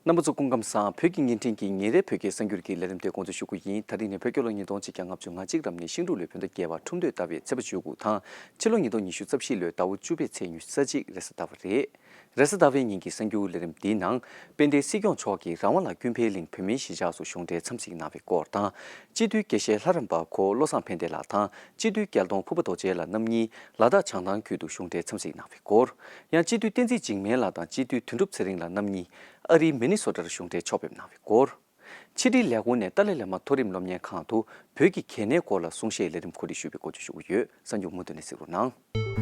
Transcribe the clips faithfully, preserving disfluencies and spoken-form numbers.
རྣམ་པ་ཚོ་སྐུ་ཁམས་བཟང་། བོད་ཀྱི་བརྙན་འཕྲིན་གྱི་ཉིན་རེའི་བོད་སྐད་གསར་འགྱུར་གྱི་ལས་རིམ་དེ་འགོ་འཛུགས་ཞུ་རྒྱུ་ཡིན། ད་རིང་ནི་བོད་རྒྱལ་ལོ་ཉིས་སྟོང་ཆིག་བརྒྱ་ལྔ་བཅུ་ང་གཅིག་རབ་གནས་ཤིང་འབྲུག་ལོའི་བོད་ཟླ་བརྒྱད་པ་ཁྲུམས་སྟོད་ཟླ་བའི་ཚེས་པ་བཅུ་དགུ་དང་། ཕྱི་ལོ་ཉིས་སྟོང་ཉི་ཤུ་རྩ་བཞི་ལོའི་ཟླ་བ་བཅུ་པའི་ཚེས་ཉི་ཤུ་རྩ་གཅིག་རེས་གཟའ་ཟླ་བ་རེད། རེས་གཟའ་ཟླ་བའི་ཉིན་གྱི་གསར་འགྱུར་ལས་རིམ་འདིའི་ནང་། དཔལ་ལྡན་སྲིད་སྐྱོང་མཆོག་གིས་རང་དབང་ལ་ཀུན་ཕན་གླིང་བོད་མིའི་གཞིས་ཆགས་སུ་གཞུང་འབྲེལ་འཚམས་གཟིགས་གནང་བའི་སྐོར་དང་། སྤྱི་འཐུས་དགེ་བཤེས་ལྷ་རམས་པ་ཁོ་བློ་བཟང་ཕན་བདེ་ལགས་དང་། སྤྱི་འཐུས་རྒྱལ་གདོང་ཕུར་པ་རྡོ་རྗེ་ལགས་རྣམ་གཉིས་ལ་དྭགས་བྱང་ཐང་ཁུལ་དུ་གཞུང་འབྲེལ་འཚམས་གཟིགས་གནང་བའི་སྐོར། ཡང་སྤྱི་འཐུས་བསྟན་འཛིན་འཇིགས་མེད་ལགས་དང་སྤྱི་འཐུས་དོན་གྲུབ་ཚེ་རིང་ལགས་རྣམ་གཉིས་ཨ་རིའི་མི་ནི་སོ་ཊར་གཞུང་འབྲེལ་ཕྱོགས་ཕེབས་གནང་བའི་སྐོར། ཕྱི་དྲིལ་ལས་ཁུངས་ནས་ཏཱ་ལའི་བླ་མ་མཐོ་རིམ་སློབ་གཉེར་ཁང་དུ་བོད་ཀྱི་གལ་གནད་སྐོར་ལ་གསུང་བཤད་ལས་རིམ་གོ་སྒྲིག་ཞུས་པའི་སྐོར་བཅས་ཞུ་རྒྱུ་ཡོད། གསར་འགྱུར་མུ་མཐུད་ནས་གཟིགས་རོགས་གནང་།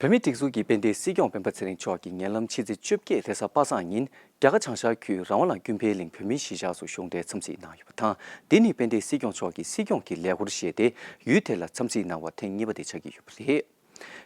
བོད་མིའི་སྒྲིག་འཛུགས་ཀྱི་དཔལ་ལྡན་སྲིད་སྐྱོང་སྤེན་པ་ཚེ་རིང་མཆོག་གིས་ཉེ་ལམ་ཕྱི་ཚེས་བཅོ་བརྒྱད་རེས་གཟའ་པ་སངས་ཉིན་རྒྱ་གར་བྱང་ཤར་ཁུལ་རང་དབང་ལ་ཀུན་ཕན་གླིང་བོད་མིའི་གཞིས་ཆགས་སུ་གཞུང་འབྲེལ་འཚམས་གཟིགས་གནང་ཡོད་པ་དང་། འདི་ནི་དཔལ་ལྡན་སྲིད་སྐྱོང་མཆོག་གིས་སྲིད་སྐྱོང་གི་ལས་འཁུར་བཞེས་ཏེ་ཡུལ་དེ་ལ་འཚམས་གཟིགས་གནང་བ་ཐེངས་གཉིས་པ་དེ་ཆགས་ཀྱི་ཡོད་པ་རེད།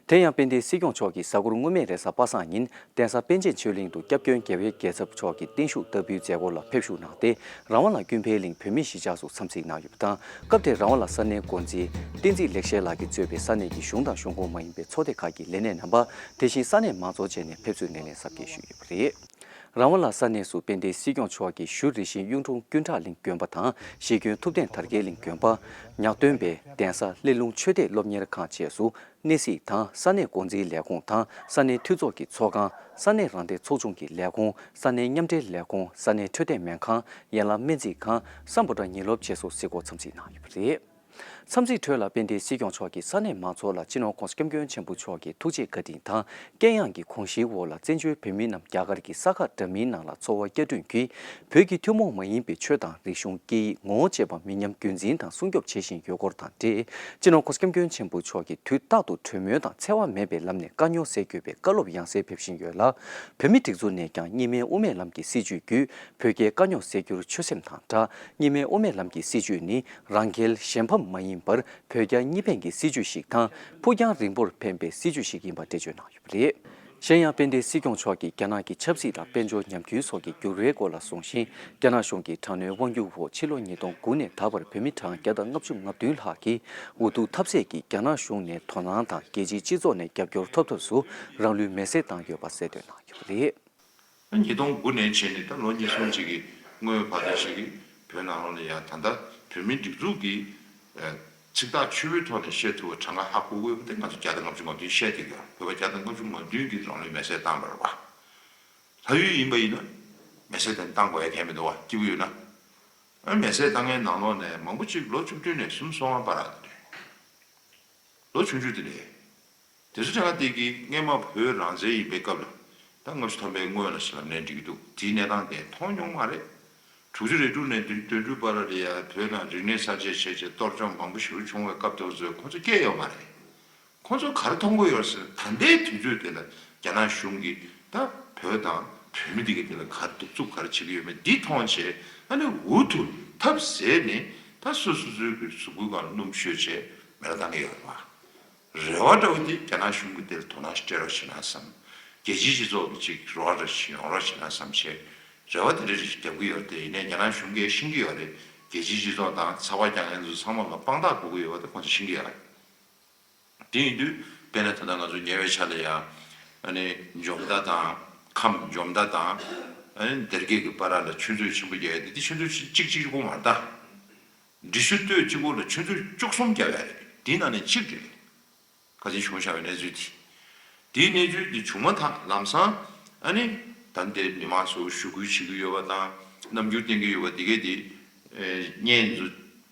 དེ་ཡང་དཔལ་ལྡན་སྲིད་སྐྱོང་མཆོག་གིས་གཟའ་འཁོར་སྔོན་མའི་རེས་གཟའ་པ་སངས་ཉིན་གདན་ས་པཎ་ཆེན་ཆོས་གླིང་དུ་སྐྱབས་མགོན་རྒྱལ་བའི་རྒྱལ་ཚབ་མཆོག་གི་བརྟན་བཞུགས་བསྟར་འབུལ་མཛད་སྒོ་ལ་ཕེབས་བཞུགས་གནང་སྟེ། རང་དབང་ལ་ཀུན་ཕན་གླིང་བོད་མིའི་གཞིས་ཆགས་སུ་འཚམས་གཟིགས་གནང་ཡོད་པ་དང་། སྐབས་དེར་རང་དབང་ལ་ས་གནས་འགོ་འཛིན་བསྟན་འཛིན་ལེགས་བཤད་ལགས་ཀྱིས་གཙོས་པའི་ས་གནས་ཀྱི་གཞུང་དང་གཞུང་ཁོངས་མ་ཡིན་པའི་ཚོགས་སྡེ་ཁག་གི་ལས་སྣེ་རྣམ་པ། དེ་བཞིན་ས་གནས་མང་ཚོགས་བཅས་ནས་ཕེབས་བསུའི་སྣེ་ལེན་གཟབ་རྒྱས་ཞུས་ཡོད་པ་རེད། རང་དབང་ལ་ས་གནས་སུ་དཔལ་ལྡན་སྲིད་སྐྱོང་མཆོག་གིས་བཞུགས་རི་བཞིན་གཡུང་དྲུང་ཀུན་གྲགས་གླིང་དགོན་པ་དང་། གཞིས་དགོན་ཐུབ་བསྟན་དར་རྒྱས་གླིང་དགོན་པ། ཉག་སྟོན་པའི་གདན་ས་སླེ་ལུང་ཆོས་སྡེ་སློབ་གཉེར་ཁང་བཅས་སུ་གནས་གཟིགས་དང་། ས་གནས་འགོ་འཛིན་ལས་ཁུངས་དང་ས་གནས་འཐུས་ཚོགས་ཀྱི་ཚོགས་ཁང་། ས་གནས་རང་བདེན་ཚོགས་ཆུང་གི་ལས་ཁུངས། ས་གནས་མཉམ་འབྲེལ་ལས་ཁུངས། ས་གནས་འཕྲོད་བསྟེན་སྨན་ཁང་། ཡན་ལག་སྨན་རྩིས་ཁང་། སམ་བྷོ་ཊ་ཉིན་སློབ་བཅས་སུ་གཟིགས་སྐོར་འཚམས་གཟིགས་གནང་ཡོད་པ་རེད། འཚམས་གཟིགས་ཁྲོད་ལ་དཔལ་ལྡན་སྲིད་སྐྱོང་མཆོག་གིས་ས་གནས་མང་ཚོགས་ལ་སྤྱི་ནོར་༸གོང་ས་༸སྐྱབས་མགོན་ཆེན་པོ་མཆོག་གི་ཐུགས་རྗེ་བཀའ་དྲིན་དང་། དཀྱེལ་ཡངས་ཀྱི་དགོངས་གཞིའི་འོག་ལ་བཙན་བྱོལ་བོད་མི་རྣམས་རྒྱ་གར་གྱི་ས་ཁག་འདྲ་མིན་ནང་ལ་འཚོ་བ་བསྐྱར་སྐྲུན་གྱིས། བོད་ཀྱི་ཐུན་མོང་མ་ཡིན་པའི་ཆོས་དང་རིག་གཞུང་། སྐད་ཡིག་ངོ་བོ་བཅས་པ་མི་ཉམས་རྒྱུན་འཛིན་དང་སྲུང་སྐྱོབ་བྱེད་བཞིན་ཡོད་སྐོར་དང་འབྲེལ། སྤྱི་ནོར་༸གོང་ས་༸སྐྱབས་མགོན་ཆེན་པོ་མཆོག་གིས་དུས་རྟག་ཏུ་གྲོས་མོལ་དང་འཚེ་བ་མེད་པའི་ལམ་ནས་དཀའ་རྙོག་སེལ་དགོས་པའི་བཀའ་སློབ་ཡང་སེ་ཕེབས་བཞིན་ཡོད་ལ། བོད་མིའི་སྒྲིག་འཛུགས་ནས་ཀྱང་གཉིས་སྨན་དབུ་མའི་ལམ་གྱི་སྲིད་བྱུས་བརྒྱུད་བོད་རྒྱའི་དཀའ་རྙོག་སེལ་རྒྱུར་ཆོད་སེམས་དང་སྦྲགས། གཉིས་སྨན་དབུ་མའི་ལམ་གྱི་སྲིད་བྱུས་ནི་རང་རྒྱལ་གཞན་ཕམ་མ་ཡིན་པར་བོད་རྒྱ་གཉིས་ཕན་གྱི་སྲིད་བྱུས་ཤིག་དང་། ཕུགས་རྒྱང་རིང་པོར་ཕན་པའི་སྲིད་བྱུས་ཤིག་ཡིན་པ་འགྲེལ་བརྗོད་གནང་ཡོད་པ་རེད། གཞན་ཡང་དཔལ་ལྡན་སྲིད་སྐྱོང་མཆོག་གིས་རྒྱ་ནག་གི་ཆབ་སྲིད་དང་དཔལ་འབྱོར་ཉམས་རྒུད་སོགས་ཀྱི་འགྱུར་བའི་སྐོར་ལ་གསུངས་ཤིང་། རྒྱ་ནག་གཞུང་གི་དྲག་གནོན་དབང་སྒྱུར་འོག་ཕྱི་ལོ་ཉིས་སྟོང་དགུ་ནས་ད་བར་བོད་མི་གྲངས་བརྒྱ་དང་ལྔ་བཅུ་ང་བདུན་ལྷག་གིས་འུ་ཐུག་ཐབས་ཟད་ཀྱིས་རྒྱ་ནག་གཞུང་ནས་དོ་སྣང་དང་རྒྱལ་སྤྱིའི་སྤྱི་ཚོགས་ནས་རྒྱབ་སྐྱོར་ཐོབ་ཐབས་སུ་རང་ལུས་མེར་སྲེག་བཏང་ཡོད་པ་གསལ་སྟོན་གནང་ཡོད་པ་རེད། ཉིས་སྟོང་དགུ་ནས་བྱས་ནས་ད་ལོ་ཉིས་སྟོང་གཅིག་གི་སྔོན་བར་དུ་ཞིག་གིས་བོད་ནང་ལོགས་ལ་ཡང་ད་ལྟ་བོད་མིའི་སྒྲིག་འཛུགས་ཀྱི་ཚིག་ཐག་ཆོད་པོའི་ཐོག་ནས་བཤད་ཐུབ་པ་གྲངས་ཀ་ཧ་གོ་དགོས་པ་དེ་ང་ཚོ་བརྒྱ་དང་ལྔ་བཅུ་ང་བདུན་བཤད་བསྡད་ཀྱི་ཡོད། བོད་པ་བརྒྱ་དང་ལྔ་བཅུ་ང་བདུན་གྱིས་རང་ལུས་མེར་སྲེག་བཏང་བ་རེད་བ། ལྷ་ཡུལ་ཡིན་པ་ཡིན་ན་མེར་སྲེག་དེ་བཏང་དགོས་ཡ་གལ་མི་འདུག་བ། སྐྱིད་པོ་ཡོད་ན། ཨ་མེར་སྲེག་བཏང་མཁན་ནང་ལོགས་ནས་མང་པོ་ཅིག་ལོ་བཅུ་བདུན་ནས་སུམ་ཅུ་སོ་ལྔ་བར་རེད། ལོ་ཆུང་ཆུང་དེ་རེད། དེ་ཚོ་ཆ་ཚང་དེ་གི་སྔས་མ་བོད་རང་བཙན་ཡིན་པའི་སྐབས་ལ་ད་ལྔ་བཅུ་ཐམ་པའི་སྔོན་ལ་ཞིག་ལབ་ནའི་འགྲིག་གི་འདུག། དེའི་གནས་སྟངས་དེ་མཐོང་མྱོང་མ་རེད། དྲུག་ཅུ་རེ་དྲུག་ནས་དོན་དོན་དྲུག་བར་ལ་ཡ་བོད་ནང་རིག་གནས་གསར་བརྗེ་བྱས་བྱས་གཏོར་བཅོམ་མང་པོ་ཞེ་པོ་བྱུང་བའི་སྐབས་དེ་ཚོ་ཁོ་ཚོ་སྐྱེས་ཡོད་མ་རེད། ཁོ་ཚོ་ག་རེ་མཐོང་གི་ཡོད་ཟེར། ད་ལྟའི་དུས་ཚོད་དེ་ལ་རྒྱ་ནག་གཞུང་གིས་ད་བོད་དང་བོད་མི་དེ་ག་དེ་ལ་ག་རེ་གདུག་རྩུབ་ག་རེ་བྱེད་ཀྱི་ཡོད་མེད་འདི་མཐོང་བྱས། ཨ་ནི་འུ་ཐུག་ཐབས་ཟད་ནས་ད་སོ་སོ་སོའི་གི་གཟུགས་པོའི་སྒང་ལ་སྣུམ་བཤོས་བྱས་མེ་ལ་བཏང་གི་ཡོད་རེད་བ། རེ་བ་འདྲ་བོ་དེ་རྒྱ་ནག་གཞུང་གིས་དེ་ལ་དོ་སྣང་ཞིག་སྤྲད་རོགས་བྱེད་ན་བསམ། རྒྱལ་སྤྱིའི་སྤྱི་ཚོགས་ཀྱིས་ཅིག་རོགས་རེ་ཞིག་ཡོང་རོགས་བྱེད་ན་བསམ་བྱས། རེ་བ་དེ་འདྲ་ཞིག་རྒྱབ་ཀྱི་ཡོད་རེད་དེ། ཡིན་ནའི་རྒྱ་ནག་གཞུང་གིས་ཤེས་ཀྱི་ཡོད་རེད། རྒྱལ་སྤྱིའི་སྤྱི་ཚོགས་དང་ཚགས་པར་རྒྱག་མཁན་ཚོ་ཚང་མ་ལ་དཔང་རྟགས་དགོས་ཀྱི་ཡོད་པ་དེ་ཁོང་ཚོས་ཤེས་ཀྱི་ཡོད་རེད། དེ་ཡིན་དུས་དཔེར་ན་ད་ལྟ་ང་ཚོ་ཉེ་བའི་ཆར་ལ་ཡང་ཨ་ནི་འཇོ་མདའ་དང་། ཁམས་འཇོ་མདའ་དང་ཨ་ནི་སྡེར་ཀས་ཀྱི་བར་ལ་ཆུ་ཚོད་ཆེན་པོ་རྒྱག་ཡ་དེ། དེ་ཆུ་ཚོད་གཅིག་གཅིག་པོ་མ་རེད་ད། འབྲི་ཆུ་སྟོད་གཅིག་པོ་ལ་ཆུ་ཚོད་བཅུ་གསུམ་རྒྱག་ཡ་རེད། དེའི་ནང་ནས་གཅིག་རེད། ཁ་སང་བྱུང་བཞག་པའི་གནས་ཚུལ་དེ། དེའི་གནས་ཚུལ་དེ་བྱུང་མ་ཐག་ལམ་སང་ཨ་ནི་ད་ལྟའི་མི་མང་ཚོ་ཞུ་སྐུལ་བྱེད་ཀྱི་ཡོད་པ་དང་རྣམ་འགྱུར་བསྟན་གྱི་ཡོད་པ་དེ་གས་དེ། ཨེ་བརྙན་ཚོ་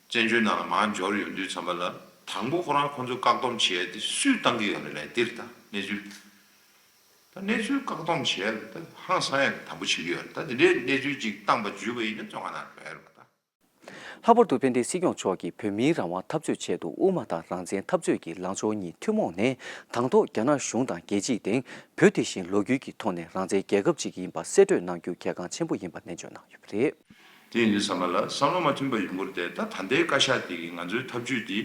བཙན་བྱོལ་ནང་ལ་མར་འབྱོར་ཡོང་དུས་ཙམ་པ་ལ་དང་པོ་ཁོ་རང་ཁོ་ཚོ་བཀག་སྡོམ་བྱེད་ཡ་དེ་སུས་བཏང་གི་ཡོད་རེད་ལབ་ཡ་དེ་རེད་ད། གནས་ཚུལ་ད་གནས་ཚུལ་བཀག་སྡོམ་བྱེད་ཡ་ད་ཧང་སང་ཡ་དང་པོ་བྱེད་ཀྱི་ཡོད་རེད་ད། དེ་འདྲའི་གནས་ཚུལ་ཅིག་བཏང་པ་བརྒྱུད་པ་ཡིན་ན་བཙོན་ཁང་ནང་འགྲོ་ཡ་རེད་པ་ད། ལྷག་པར་དུ་དཔལ་ལྡན་སྲིད་སྐྱོང་མཆོག་གིས་བོད་མིའི་རང་དབང་འཐབ་རྩོད་ཆེད་དུ་དབུ་མ་དང་རང་བཙན་འཐབ་རྩོད་ཀྱི་ལངས་ཕྱོགས་གཉིས་ཐུན་མོང་ནས་དང་ཐོག་རྒྱ་ནག་གཞུང་དང་རྒྱལ་སྤྱིའི་སྟེང་བོད་དེ་བཞིན་ལོ་རྒྱུས་ཀྱི་ཐོག་ནས་རང་བཙན་རྒྱལ་ཁབ་ཅིག་ཡིན་པ་གསལ་སྤྲོད་གནང་རྒྱུ་གལ་འགངས་ཆེན་པོ་ཡིན་པ་ནན་བརྗོད་གནང་ཡོད་པ་རེད། དེ་ཡིན་དུས་ཙམ་པ་ལ་བསམ་བློ་མ་མཐུན་པ་ཡོང་གི་རེད་དེ། ད་ད་ལྟའི་བཀའ་ཤག་དེ་གིས་ང་ཚོའི་ཐབས་ཇུས་འདི་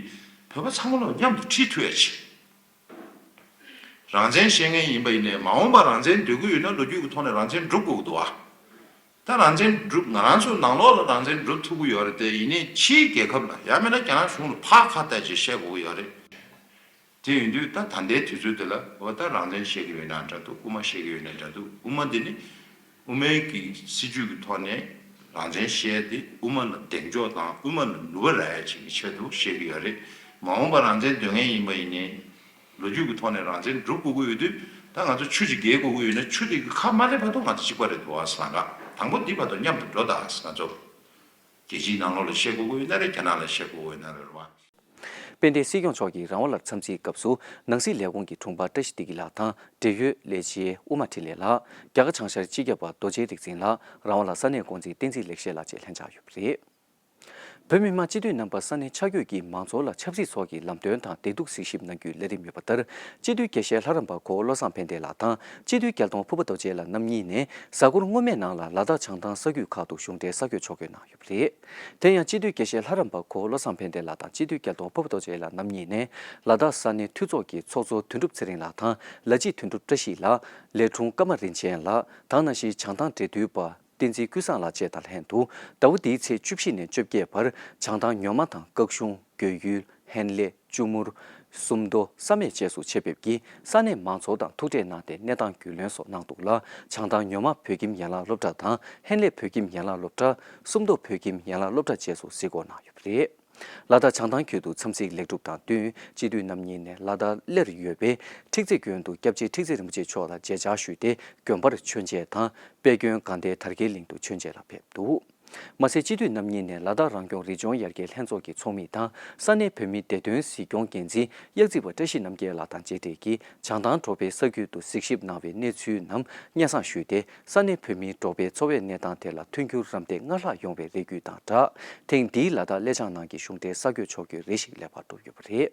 བོད་པ་ཚང་མ་ལ་མཉམ་དུ་ཁྲིད་ཐུབ་ཡ་ཆེད། རང་བཙན་བཤད་མཁན་ཡིན་པ་ཡིན་ནའི་མ་འོངས་པར་རང་བཙན་འདོད་ཀྱི་ཡོད་ན་ལོ་རྒྱུས་ཀྱི་ཐོག་ནས་རང་བཙན་སྒྲུབ་དགོས་ཀྱི་འདུག་བ། ད་རང་བཙན་སྒྲུབ་ང་རང་ཚོའི་ནང་ལོགས་ལ་རང་བཙན་སྒྲུབ་ཐུབ་ཀྱི་ཡོད་རེད་དེ། ཡིན་ནའི་ཕྱིའི་རྒྱལ་ཁབ་ལ་ཡང་མིན་ན་རྒྱ་ནག་གཞུང་ལ་ཕར་ཁ་གཏད་ཅིག་བཤད་དགོས་ཀྱི་ཡོད་རེད། དེ་ཡིན་དུས་ད་ད་ལྟའི་དུས་ཚོད་འདི་ལ་འོ་ད་རང་བཙན་བཤད་ཀྱི་ཡོད་ན་འདྲ་འདུག་དབུ་མ་བཤད་ཀྱི་ཡོད་ན་འདྲ་འདུག་དབུ་མ་འདི་ནི་དབུ་མའི་གི་སྲིད་བྱུས་ཀྱི་ཐོག་ནས་རང་བཙན་བཤད་དེ་དབུ་མ་ལ་གདེང་འཇོག་དང་དབུ་མ་ལ་ནུས་པ་རག་ཡ་ཅིག་གི་ཆེད་དུ་བཤད་ཀྱི་ཡོད་རེད། མ་འོངས་པར་རང་བཙན་འདོད་མཁན་ཡིན་པ་ཡིན་ནའི་ལོ་རྒྱུས་ཀྱི་ཐོག་ནས་རང་བཙན་སྒྲུབ་དགོས་ཀྱི་ཡོད་དུས། ད་ང་ཚོ་ཆུ་ཅིག་བརྒལ་དགོས་ཀྱི་ཡོད་ན་ཆུ་དེ་གི་ཁ་མ་སླེབས་བར་དུ་ང་ཚོ་གཅིག་པ་རེད་འདུག་ཨ། ལམ་ཁ་དང་པོ་འདི་བར་དུ་མཉམ་དུ་འགྲོ་ད་ཨ། ང་ཚོ་རྒྱལ་སྤྱིའི་ནང་ལོགས་ལ་བཤད་དགོས་ཀྱི་ཡོད་ན་རེད། རྒྱ་ནག་ལ་བཤད་དགོས་ཀྱི་ཡོད་ན་རེད་བ། དཔལ་ལྡན་སྲིད་སྐྱོང་མཆོག་གིས་རང་དབང་ལ་འཚམས་གཟིགས་སྐབས་སུ་ནང་སྲིད་ལས་ཁུངས་ཀྱི་དྲུང་འཕར་བཀྲ་ཤིས་བདེ་སྐྱིད་ལགས་དང་འབྲེལ་ཡོད་ལས་བྱེད་དབུ་མ་འཕྲིན་ལས་ལགས། རྒྱ་གར་བྱང་ཤར་སྤྱི་ཁྱབ་པ་རྡོ་རྗེ་རིག་འཛིན་ལགས། རང་དབང་ལ་ས་གནས་འགོ་འཛིན་བསྟན་འཛིན་ལེགས་བཤད་ལགས་བཅས་ལྷན་བཅར་ཡོད་པ་རེད། བོད་མི་མང་སྤྱི་འཐུས་རྣམ་པ་ས་གནས་ཆ་བགོས་ཀྱིས་མང་ཚོགས་ལ་ཆབ་སྲིད་སོགས་ཀྱི་ལམ་སྟོན་དང་བདེ་སྡུག་གཟིགས་ཞིབ་གནང་རྒྱུའི་ལས་རིམ་ཡོད་པ་ལྟར། སྤྱི་འཐུས་དགེ་བཤེས་ལྷ་རམས་པ་གོ་བོ་བློ་བཟང་ཕན་བདེ་ལགས་དང་སྤྱི་འཐུས་རྒྱལ་གདོང་ཕུར་པ་རྡོ་རྗེ་ལགས་རྣམ་གཉིས་ནས་གཟའ་འཁོར་སྔོན་མའི་ནང་ལ་ལ་དྭགས་བྱང་ཐང་ས་ཁུལ་ཁག་ཏུ་གཞུང་འབྲེལ་གསར་འགོད་ཕྱོགས་བསྐྱོད་གནང་ཡོད་པ་རེད། དེ་ཡང་སྤྱི་འཐུས་དགེ་བཤེས་ལྷ་རམས་པ་གོ་བོ་བློ་བཟང་ཕན་བདེ་ལགས་དང་སྤྱི་འཐུས་རྒྱལ་གདོང་ཕུར་པ་རྡོ་རྗེ་ལགས་རྣམ་གཉིས་ནས་ལ་དྭགས་ས་གནས་འཐུས་ཚོགས་ཀྱི་ཚོགས་གཙོ་དོན་གྲུབ་ཚེ་རིང་ལགས་དང་ལ་སྤྱི་དོན་གྲུབ་བཀྲ་ཤིས་ལགས། ལས་དྲུང་ཀརྨ་རིན་ཆེན་ལགས། དེ་ནང་བཞིན་བྱང་ཐང་འབྲེལ་མཐུད་པ་བསྟན་འཛིན་ཀུན་བཟང་ལགས་བཅས་དང་ལྷན་དུ་ཟླ་བ་འདིའི་ཚེས་བཅུ་བཞི་ནས་བཅོ་བརྒྱད་བར་བྱང་ཐང་ཉོ་མ་དང་སྐག་གཞུང་། རྒོད་ཡུལ། ཧན་ལེ། ལྕུ་མུར། སུམ་མདོ། བསམ་ཡས་བཅས་སུ་ཆེད་ཕེབས་ཀྱིས་ས་གནས་མང་ཚོགས་དང་ཐུག་འཕྲད་གནང་སྟེ་གནས་སྟངས་རྒྱུས་ལོན་སོགས་གནང་འདུག་ལ། བྱང་ཐང་ཉོ་མ་བོད་ཁྱིམ་ཡན་ལག་སློབ་གྲྭ་དང་ཧན་ལེ་བོད་ཁྱིམ་ཡན་ལག་སློབ་གྲྭ། སུམ་མདོ་བོད་ཁྱིམ་ཡན་ལག་སློབ་གྲྭ་བཅས་སུ་གཟིགས་སྐོར་གནང་ཡོད་པ་རེད། ལ་དྭགས་བྱང་ཐང་ཁུལ་དུ་འཚམས་གཟིགས་ལེགས་གྲུབ་དང་བསྟུན་སྤྱི་འཐུས་རྣམ་གཉིས་ནས་ལ་དྭགས་གླེར་ཡོད་པའི་ཁྲིག་རྩེ་དགོན་དུ་སྐྱབས་རྗེ་ཁྲིག་རྩེ་རིན་པོ་ཆེ་མཆོག་ལ་མཇལ་བཅར་ཞུས་ཏེ་དགོན་པར་མཆོད་མཇལ་དང་དཔལ་དགོན་དགའ་ལྡན་དར་རྒྱས་གླིང་དུ་མཆོད་མཇལ་ལ་ཕེབས་འདུག་མ་ཟད་སྤྱི་འཐུས་རྣམ་གཉིས་ནས་ལ་དྭགས་རང་སྐྱོང་རི་ལྗོངས་ཡར་རྒྱས་ལྷན་ཚོགས་ཀྱི་ཚོགས་མི་དང་ས་གནས་བོད་མིའི་བདེ་དོན་གཟིགས་སྐྱོང་འགན་འཛིན་གཡག་རྩེ་པ་བཀྲ་ཤིས་རྣམ་རྒྱལ་ལགས་དང་མཇལ་འཕྲད་ཀྱིས་བྱང་ཐང་འབྲོག་པའི་ས་ཁུལ་དུ་གཟིགས་ཞིབ་གནང་བའི་གནས་ཚུལ་རྣམས་སྙན་སེང་ཞུས་ཏེ། ས་གནས་བོད་མིའི་འབྲོག་པའི་འཚོ་བའི་གནས་སྟངས་ཐད་ལ་མཐུན་འགྱུར་རམ་འདེགས་སྔར་ལྷག་ཡོང་བའི་རེ་སྐུལ་དང་སྦྲགས། ཐེངས་འདིའི་ལ་དྭགས་གླེ་བྱང་ནང་གི་གཞུང་འབྲེལ་གསར་འགོད་ཕྱོགས་བསྐྱོད་རེ་ཞིག་ལེགས་པར་གྲུབ་ཡོད་པ་རེད།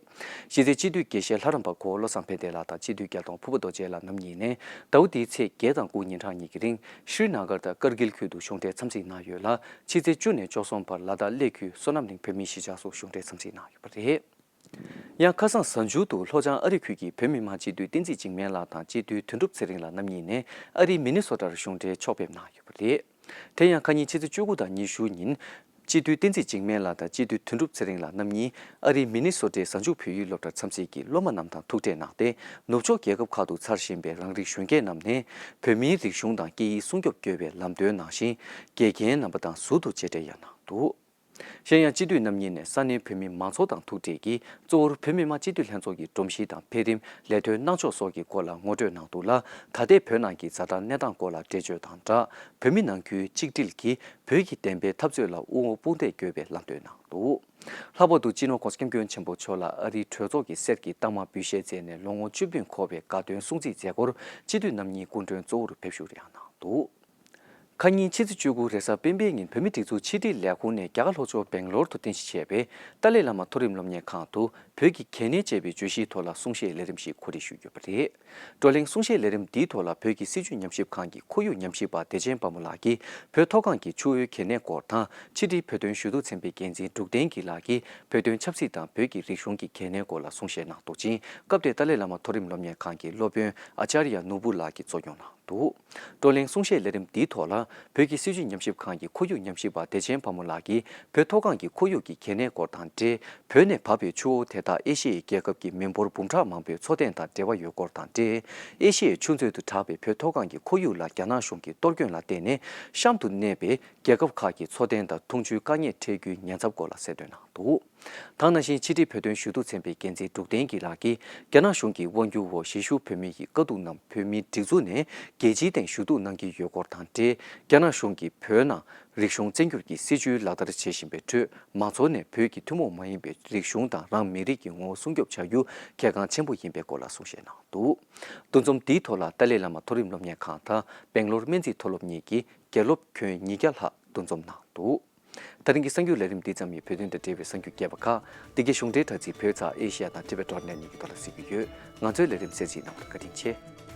གཞི་རྩའི་སྤྱི་འཐུས་དགེ་བཤེས་ལྷ་རམས་པ་གོ་བོ་བློ་བཟང་ཕན་བདེ་ལགས་དང་སྤྱི་འཐུས་རྒྱལ་གདོང་ཕུར་པ་རྡོ་རྗེ་ལགས་རྣམ་གཉིས་ནས་ཟླ་བ་འདིའི་ཚེས་བརྒྱད་དང་དགུ་ཉིན་གྲངས་གཉིས་ཀྱི་རིང་ཤྲི་ན་གར་དང་ཀར་གིལ་ཁུལ་དུ་གཞུང་འབྲེལ་འཚམས་གཟིགས་གནང་ཡོད་ལ། ཕྱི་ཚེས་བཅུ་ནས་བཅུ་གསུམ་བར་ལ་དྭགས་གླེ་ཁུལ་བསོད་ནམས་གླིང་བོད་མིའི་གཞིས་ཆགས་སུ་གཞུང་འབྲེལ་འཚམས་གཟིགས་གནང་ཡོད་པ་རེད། ཡང་ཁ་སང་གཟའ་མཇུག་ཏུ་ལྷོ་བྱང་ཨ་རི་ཁུལ་གྱི་བོད་མི་མང་སྤྱི་འཐུས་བསྟན་འཛིན་འཇིགས་མེད་ལགས་དང་སྤྱི་འཐུས་དོན་གྲུབ་ཚེ་རིང་ལགས་རྣམ་གཉིས་ནས་ཨ་རིའི་མི་ནི་སོ་ཊར་གཞུང་འབྲེལ་ཕྱོགས་ཕེབས་གནང་ཡོད་པ་རེད། དེ་ཡང་ཁ་ཉིན་ཕྱི་ཚེས་བཅུ་དགུ་དང་ཉི་ཤུ་ཉིན་སྤྱི་འཐུས་བསྟན་འཛིན་འཇིགས་མེད་ལགས་དང་སྤྱི་འཐུས་དོན་གྲུབ་ཚེ་རིང་ལགས་རྣམ་གཉིས་ཨ་རིའི་མི་ནི་སོ་ཊའི་གཟའ་མཇུག་བོད་ཡིག་སློབ་གྲྭར་འཚམས་གཟིགས་ཀྱིས་སློབ་མ་རྣམས་དང་ཐུག་འཕྲད་གནང་སྟེ། ནུབ་ཕྱོགས་རྒྱལ་ཁབ་ཁག་ཏུ་འཚར་བཞིན་པའི་རང་རིགས་གཞོན་སྐྱེས་རྣམས་ནས་བོད་མིའི་རིག་གཞུང་དང་སྐད་ཡིག་སྲུང་སྐྱོབ་དགོས་པའི་ལམ་སྟོན་གནང་ཞིང་། དགེ་རྒན་རྣམ་པ་དང་ཟུར་དུ་མཇལ་འཕྲད་ཡང་གནང་འདུག་གཞན་ཡང་སྤྱི་འཐུས་རྣམ་གཉིས་ནས་ས་གནས་བོད་མི་མང་ཚོགས་དང་ཐུག་འཕྲད་ཀྱིས་གཙོ་བོར་བོད་མི་མང་སྤྱི་འཐུས་ལྷན་ཚོགས་ཀྱི་སྒྲོམ་གཞི་དང་འཕེལ་རིམ། ལས་དོན་གནང་ཕྱོགས་སོགས་ཀྱི་སྐོར་ལ་ངོ་སྤྲོད་གནང་འདུག་ལ། ད་ལྟའི་བོད་ནང་གི་ཛ་དྲག་གནས་སྟངས་སྐོར་ལ་འགྲེལ་བརྗོད་དང་སྦྲགས། བོད་མི་ནང་ཁུལ་གཅིག་སྒྲིལ་གྱིས་བོད་ཀྱི་བདེན་པའི་འཐབ་རྩོད་ལ་དབུ་འོག་དཔུང་འདེགས་དགོས་པའི་ལམ་སྟོན་གནང་འདུག་ལྷག་པར་དུ་སྤྱི་ནོར་༸གོང་ས་༸སྐྱབས་མགོན་ཆེན་པོ་མཆོག་ལ་ཨ་རིའི་གྲོས་ཚོགས་ཀྱི་གསེར་གྱི་རྟགས་མ་འབུལ་བཞེས་མཛད་ནས་ལོ་ངོ་བཅུ་བདུན་འཁོར་བའི་དགའ་སྟོན་སྲུང་བརྩིའི་མཛད་སྒོར་སྤྱི་འཐུས་རྣམ་གཉིས་སྐུ་མགྲོན་གཙོ་བོར་ཕེབས་བཞུགས་ཡང་གནང་འདུག་ཁ་ཉིན་ཕྱི་ཚེས་བཅུ་དགུ་རེས་གཟའ་སྤེན་པའི་ཉིན་བོད་མིའི་སྒྲིག་འཛུགས་ཕྱི་དྲིལ་ལས་ཁུངས་ནས་རྒྱ་གར་ལྷོ་ཕྱོགས་སྦེང་ལོར་དུ་རྟེན་གཞི་བྱས་པའི་ཏཱ་ལའི་བླ་མ་མཐོ་རིམ་སློབ་གཉེར་ཁང་དུ་བོད་ཀྱི་གལ་གནད་ཅེས་པའི་བརྗོད་གཞིའི་ཐོག་ལ་གསུང་བཤད་ལས་རིམ་ཞིག་གོ་སྒྲིག་ཞུས་ཡོད་པ་རེད། བགྲོ་གླེང་གསུང་བཤད་ལས་རིམ་འདིའི་ཐོག་ལ་བོད་ཀྱི་སྲིད་བྱུས་ཉམས་ཞིབ་ཁང་གི་ཁོར་ཡུག་ཉམས་ཞིབ་པ་བདེ་ཆེན་དཔལ་མོ་ལགས་ཀྱིས་བོད་མཐོ་སྒང་གི་ཆུ་བོའི་གལ་གནད་སྐོར་དང་། ཕྱི་དྲིལ་བོད་དོན་ཞུ་གཏུག་ཚན་པའི་འགན་འཛིན་འབྲུག་བསྟན་སྐྱིད་ལགས་ཀྱིས་བོད་དོན་ཆབ་སྲིད་དང་བོད་ཀྱི་རིག་གཞུང་གི་གལ་གནད་སྐོར་ལ་གསུང་བཤད་གནང་འདུག་ཅིང་། སྐབས་དེར་ཏཱ་ལའི་བླ་མ་མཐོ་རིམ་སློབ་གཉེར་ཁང་གི་སློབ་དཔོན་ཨ་ཅཱརྱ་ནོར་བུ་ལགས་ཀྱིས་གཙོ་སྐྱོང་གནང་འདུག་བགྲོ་གླེང་གསུང་བཤད་ལས་རིམ་འདིའི་ཐོག་ལ་བོད་ཀྱི་སྲིད་བྱུས་ཉམས་ཞིབ་ཁང་གི་ཁོར་ཡུག་ཉམས་ཞིབ་པ་བདེ་ཆེན་དཔལ་མོ་ལགས་ཀྱིས་བོད་མཐོ་སྒང་གི་ཁོར་ཡུག་གི་གལ་གནད་སྐོར་དང་འབྲེལ། བོད་ནས་བབས་པའི་ཆུ་བོ་དེ་དག་ཨེ་ཤི་ཡའི་རྒྱལ་ཁབ་ཀྱི་མི་འབོར་འབུམ་ཕྲག་མང་པོའི་འཚོ་རྟེན་དང་འབྲེལ་བ་ཡོད་སྐོར་དང་འབྲེལ། ཨེ་ཤི་ཡའི་ཆུ་མཛོད་དུ་གྲགས་པའི་བོད་མཐོ་སྒང་གི་ཁོར་ཡུག་ལ་རྒྱ་ནག་གཞུང་གི་གཏོར་སྐྱོན་ལ་བརྟེན་ནས་གཤམ་དུ་གནས་པའི་རྒྱལ་ཁབ་ཁག་གི་འཚོ་རྟེན་དང་འཐུང་ཆུའི་དཀའ་ངལ་འཕྲད་རྒྱུའི་ཉེན་ཚབས་སྐོར་ལ་གསལ་སྟོན་གནང་འདུག་ད་ག་ནང་བཞིན་ཕྱི་དྲིལ་བོད་དོན་ཞུ་གཏུག་ཚན་པའི་འགན་འཛིན་འབྲུག་བསྟན་སྐྱིད་ལགས་ཀྱིས་རྒྱ་ནག་གཞུང་གི་དབང་སྒྱུར་འོག་གཞིས་བཞུགས་བོད་མི་ཡི་དཀའ་སྡུག་རྣམས་བོད་མིའི་སྒྲིག་འཛུགས་ནས་རྒྱལ་སྤྱིའི་སྟེང་ཞུ་གཏུག་གནང་གི་ཡོད་སྐོར་དང་འབྲེལ། རྒྱ་ནག་གཞུང་གིས་བོད་ནང་རིག་གཞུང་བཙན་སྒྱུར་གྱི་སྲིད་བྱུས་ལག་བསྟར་བྱེད་བཞིན་པའི་ཁྲོད། མང་ཚོགས་ནས་བོད་ཀྱི་ཐུན་མོང་མ་ཡིན་པའི་རིག་གཞུང་དང་རང་མི་རིགས་ཀྱི་ངོ་བོ་སྲུང་སྐྱོབ་བྱ་རྒྱུ་གལ་འགངས་ཆེན་པོ་ཡིན་པའི་སྐོར་ལ་གསུང་བཤད་གནང་འདུག་འདུ་འཛོམས་འདིའི་ཐོག་ལ་ཏཱ་ལའི་བླ་མ་མཐོ་རིམ་སློབ་གཉེར་ཁང་དང་སྦེང་ལོར་སྨན་རྩིས་མཐོ་སློབ་གཉིས་ཀྱི་དགེ་སློབ་ཁྱོན་ཉིས་བརྒྱ་ལྷག་འདུ་འཛོམས་གནང་འདུག་ད་རིང་གི་གསར་འགྱུར་ལས་རིམ་འདི་ཙམ་ཡིན། བོད་དོན་དང་འབྲེལ་བའི་གསར་འགྱུར་རྒྱས་པ་ཁག་འདི་གའི་གཞུང་འབྲེལ་དྲ་ཚིགས་བོད་ཚགས་ཨེ་ཤེ་ཡ་དང་ཊི་བེ་ཊི་ཌོཊ་ནེ་ཊི་གཉིས་ཀྱི་ཐོག་ལ་གཟིགས་ཀྱི་ཡོད། ང་ཚོའི་ལས་རིམ་གསན་གཟིགས་གནང་བར་བཀའ་དྲིན་ཆེ།